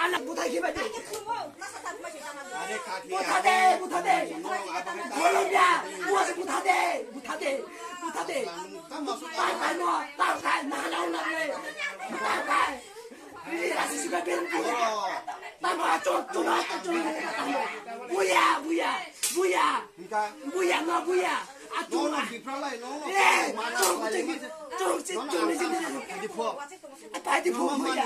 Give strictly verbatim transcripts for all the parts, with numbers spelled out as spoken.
Anak buta gimana? Buta de, buta de. Bolong ya, buta de, buta de, buta de. Pai, pai mo, pai, pai, na, na, na, na. Pai, pai. Ini rasa suka ben. Tamo, tamo, tamo, tamo. Buya, buya, buya. Buya, no, buya. Atu. Eh, turuk, turuk, turuk, turuk. Apa di phone ya?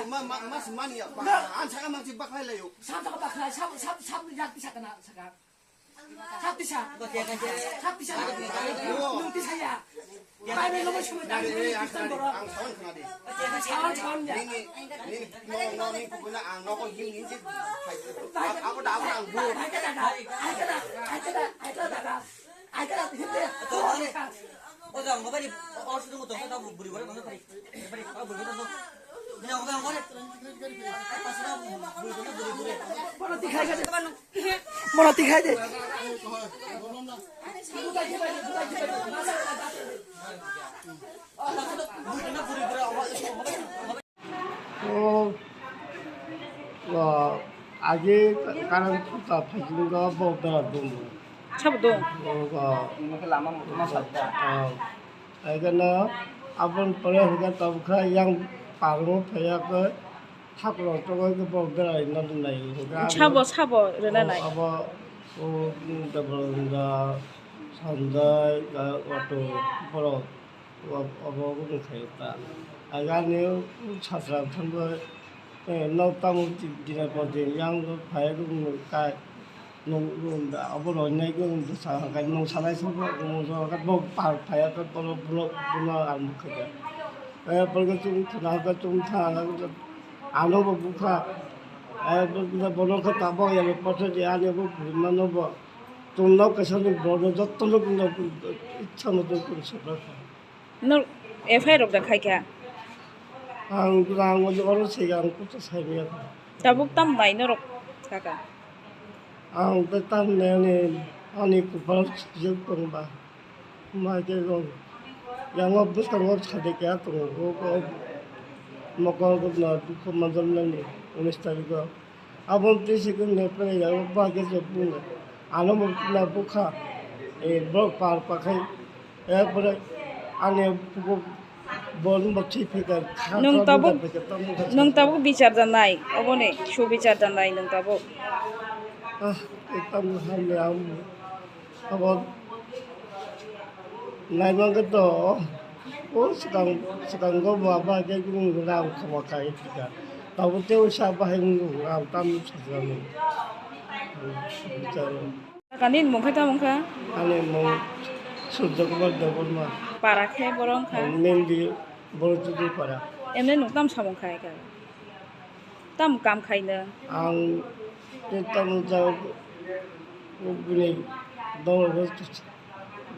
Sab tak bakla, sab, sab, sab, sab, sab, sab. Sab tisa. Sab tisa. Nung tisa ya. Bai bai lobo sumai tang. Kristan borok. Sawan sawan ya. Bai kada, bai kada, bai kada, bai kada, bai kada, hindi. Bono tikhai de. Bono tikhai de. O, o, agi karang kuta phaisingo bo bera dum. Sabo dong. O, o. Ini ke lama mau cuma sabda. O. Haikhe no aboni pore hwnkhe tabukha yang parungo phaiya khe thakrok tongwi khe borok berai na nai hwnkhe ang sabo, sabo rwna nai. Abo o Debolonda, Sanjay, Auto borok obo wngkha ta. Ang ani sajra thangwi, eh, nok tamo dinai por din yang phai rwngmung kai. Nwng, nwng da, obo rwnai nwng bwsa hwnkhe nwng sanai se bo, nwng jora khe bo par phaiya khe bono, bono, bono ang bwkha khe. Eh, borok chwng khna hwnkhe chwng tha hwnkhe ano bo bwkha. Eh, bo, bo, bono khe tabok ya bo pothor di ani bo burimano bo. Chwng nok kaisa ni bono joto no ichha moto kung sokha. Nwng F I R rok da khai kha? Ang, ang oro se ang kuchu sai maya. Tabuk tam nai norok kaka? Ang ta tam nai ani, ani kupal sijak tong ba. Ma ke gong. Yang o bwskango sade kya tongo. O, o, mokol rok na dukhu manjal nani unis tarikh o. Aboni twi se khe mepre ya, o ba khe se buno. Ano mo na bukha, e, borok par pakhai, e, pore ani buko bon bo thwi phikar, kha, nwng kha, tabuk, buda phikar, tamo kha nwng sa. Tabuk bichar da nai, oboni, su bichar da nai nwng tabuk. Ah, e, tamo hamya, am. Abo naimang khe to, o swkang, swkango bo abo hai khe wng rang khoma khai thika. Tabuk tei o sa bahai wng rang tam sajagani. Bicharo. Kaka nini mung khe tamo wngkha? Ani mung Surjo Kumar Debbarma. Para khe boro wngkha? Mendi Borotudi para. Emne nwng tam samung khai kha? Tam kam khaino. Ang tei tamo jao bini dol,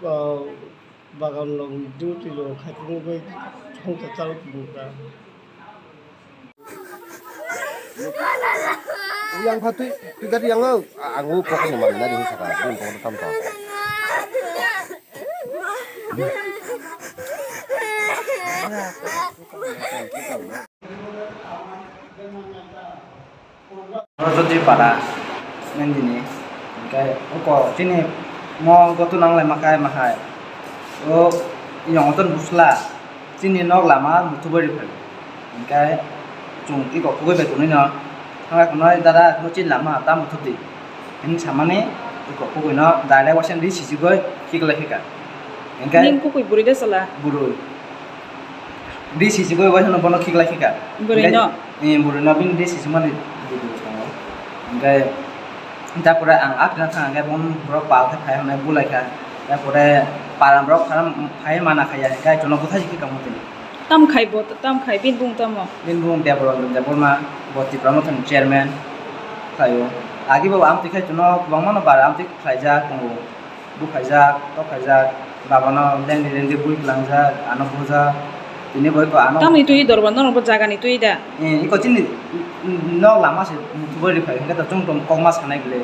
ah, bagan rok duty rok khai tongwi bai thongsa chalo tongkha. Yang pha twi, twi gari yang o, ang o pocket ni manwi nari hinwi saka, bini pocket tam tam. Para nandini, hingke oko chini mo goto nang lai makai mahai. O yong ton busla chini nok lama muthubari phai. Hingke chung iko kugui bai tonino thangla khonoi dada no chini lama ta muthubdi. Hini samani iko kugui no direct wasen ri sijigoi khiklai khika. Hingke ning kukui buri de sala. Buri. Di sisi goi bai bono khiklai khika. Bwrwi no? Eh, bwrwi no bini di sisi mani video tongo. Hingke tapore ang akhirna thang hingke bono borok pal khe phai hwnwi bulai kha. Tapore para borok phai mana khaya hingke jono bwthai khika motini. Tam khai bo, tam khai bini bung tamo? Bini bung Debranjan Debbarma, bo Tipra Mothani chairman khlaio. Agi bo amtwi khai jono kwbangma no bara amtwi khlaijak tongo. Bukhaijak, tokhaijak, babano lengdi lengdi bui kwlangjak, ano bujak, tini bo eko ano. Tamni twi dorbar norok bo jagani twi da? Eh, eko chini nok lama se muthubari phai hwnkhe to chwng tong kokma sanai bwle.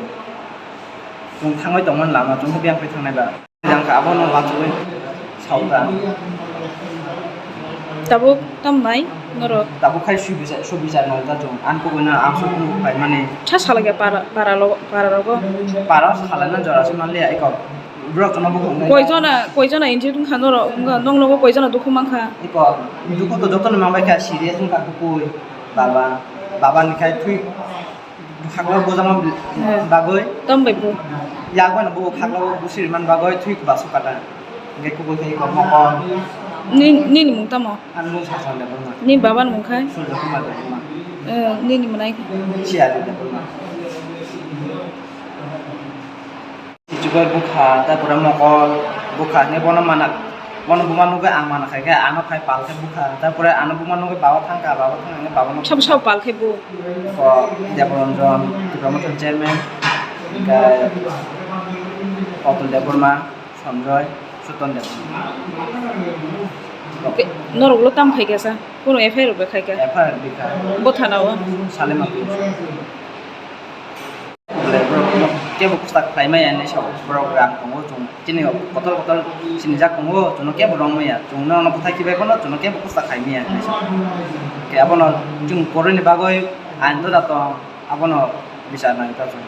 Chwng thangwi tongmani lama, chwng biyang khe thangnai ba. Jang kha abono lachugwi sauta. Tabuk tam nai norok? Tabuk khai subisa, subisa nai ta jong. An kubui na ang sukung pai mani. Sa salai kha para, para lo, para rogo? Para salai na jora se manliya eko. Borok jono bo hwnwi. Koi jona, koi jona injured wngkha norok? Wngkha, nong nogo koi jona dukhu mankha? Eko, dukhu to joto ni manbai kha, serious wngkha kubui. Baba, baba ni khai thui. Khaklo bujama bagwi. Tom bai bu. Yak bai no bu khaklo bu siriman bagwi thwi ba sukada. Hingke kubui khe iko mokol. Ni, nini mung tamo? Ani mung Sasang Debbarma. Ni baba ni mung khai? Surjo Kumar Debbarma. Eh, nini mwnai khai? Siya Debbarma. Chubai bukha, tapore mokol, bukha hinwi bono mana, bono buma nugwi ang mana khai khe, ano khai pal khe bukha, tapore ano buma nugwi baba thangkha, baba thangkha hinwi baba no. Sabo sabo pal khe bu. Ko Debranjan, Tipra Mothani chairman, hingke Otul Debbarma, Sanjoy, Suton Debbarma. Norok ulo tam khai kha sa? Kuno F I R rok bai khai kha? F I R bikha. Bo thana o? Salima police. Bole borok no kebo kwchak khlai maya hinwi sao, borok rang tongo, chwng chini kotor kotor sinijak tongo, chwngno kebo rwng maya, chwngno ano bwthai khibai phano chwngno kebo kwchak khai maya hinwi sao. Khe abono chwng kwrwini bagwi ain doda tong, abono bichar nai ta chwng.